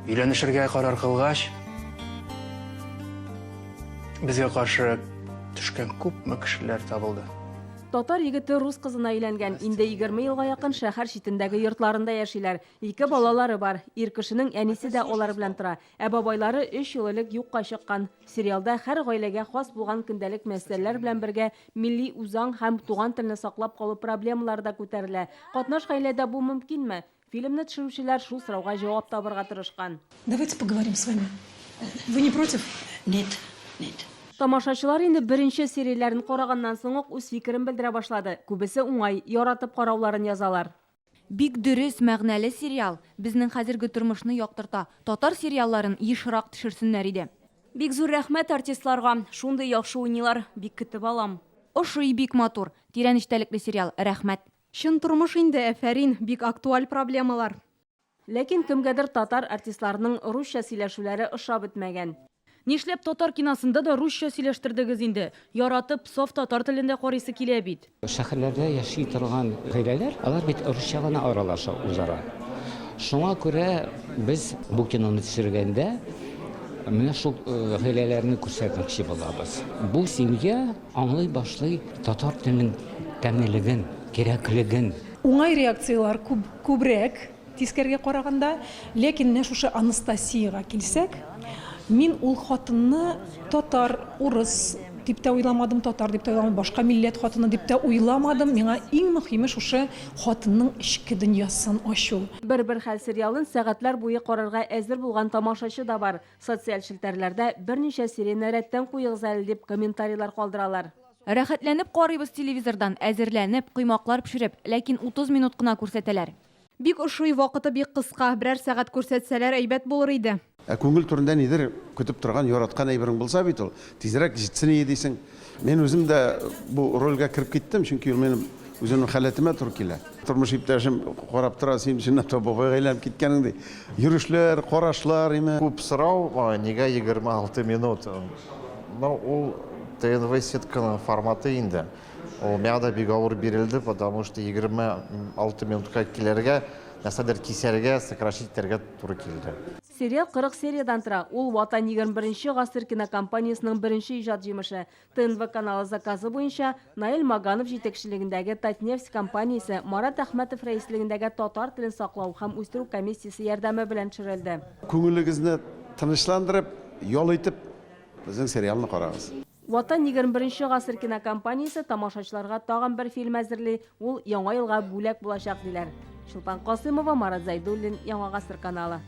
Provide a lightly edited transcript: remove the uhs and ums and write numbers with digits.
Өйләнешергә карар кылгач, безгә каршы төшкән күпме кешеләр табылды. Татар егете рус кызына өйләнгән. Инде 20 елга якын шәһәр читендәге йортларында яшиләр. Ике балалары бар. Ир кешенең әнисе дә алар белән тора. Ә бабайлары өч ел элек юкка чыккан. Сериалда һәр гаиләгә хас булган көндәлек мәсьәләләр белән бергә милли үзаң һәм туган телне саклап калу проблемалары да күтәрелә. Катнаш гаиләдә бу мөмкинме? Фильмны төшерүчеләр шул сорауга җавап табырга тырышкан. Давайте поговорим с вами. Вы не против? Нет, нет. Тамашачылар инде беренче серияләрен караганнан соң ук үз фикерен белдерә башлады. Күбесе уңай, яратып карауларын язалар. Бик дөрес, мәгънәле сериал. Безнең хәзерге тормышны яктырта. Татар сериалларын ешрак төшерсеннәр иде. Бик зур рәхмәт артистларга, шундый яхшы уйныйлар, бик көтеп алам. Ошый, бик матур, тирән эчтәлекле сериал, рәхмәт. Чын тормыш инде, әфәрин, бик актуаль проблемалар. Ләкин кемгәдер татар артистларының русча сөйләшүләре ошап бетмәгән. Нишләп татар киносында да русча сөйләштердегез инде? Яратып, саф татар телендә карыйсы килә бит. Шәһәрләрдә яши торган гаиләләр, алар бит русча гына аралаша үзара. Шуңа күрә без бу киноны төшергәндә менә шул гаиләләрне күрсәтмәкче булабыз. Бу семья Аңлый башлый татар теленең тәмлелеген, кирәклеген. Уңай реакцияләр күп, күбрәк тискәргә караганда, ләкин менә шушы Анастасиягә килсәк, мин ул хатынны татар, урыс дип тә уйламадым, татар дип тә уйламадым, башка милләт хатыны дип тә уйламадым. Миңа иң мөхиме шушы хатынның эчке дөньясын ачу. Бер-бер хәл сериалын сәгатьләр буе карарга әзер булган тамашачы да бар. Социаль челтәрләрдә берничә серияне рәттән куегыз әле дип комментарийлар калдыралар. Рәхәтләнеп карыйбыз телевизордан, әзерләнеп, коймаклар пешереп, ләкин 30 минут кына күрсәтәләр. Бик ошый, вакыты бик кыска, берәр сәгать күрсәтсәләр әйбәт булыр иде. Ә күңел түрендә нидер көтеп торган, яраткан әйберең булса бит ул, тизрәк җитсен ие дисең. Мин үзем дә бу рольгә кереп киттем, чөнки ул минем үземнең халәтемә туры килә. Тормыш иптәшем карап тора, син чынлап та бабайга әйләнеп киткәнең, ди. Йөрешләр, карашлар, име. Күп сорау, нигә 26 минут? Ну, ул ТНВ сетканың форматы инде. Ул миңа да бик авыр бирелде, потому что 26 минутка килергә, нәрсәдер кисәргә, сокращить итәргә туры килде. Сериал 40 сериядән тора. Ул Ватан 21 гасыр кинокомпаниясенең беренче иҗат җимеше. ТНВ каналы заказы буенча Наил Маганов җитәкчелегендәге Татнефть компаниясе Марат Әхмәтов рәислегендәге татар телен саклау һәм үстерү комиссиясе ярдәме белән төшерелде. Күңелегезне тынычландырып, ял итеп, безнең сериалны карагыз. Ватан 21 гасыр кинокомпаниясе тамашачыларга тагын бер фильм әзерли, ул Яңа елга бүләк булачак, диләр. Чулпан Касыймова, Марат Зайдуллин, Яңа гасыр каналы.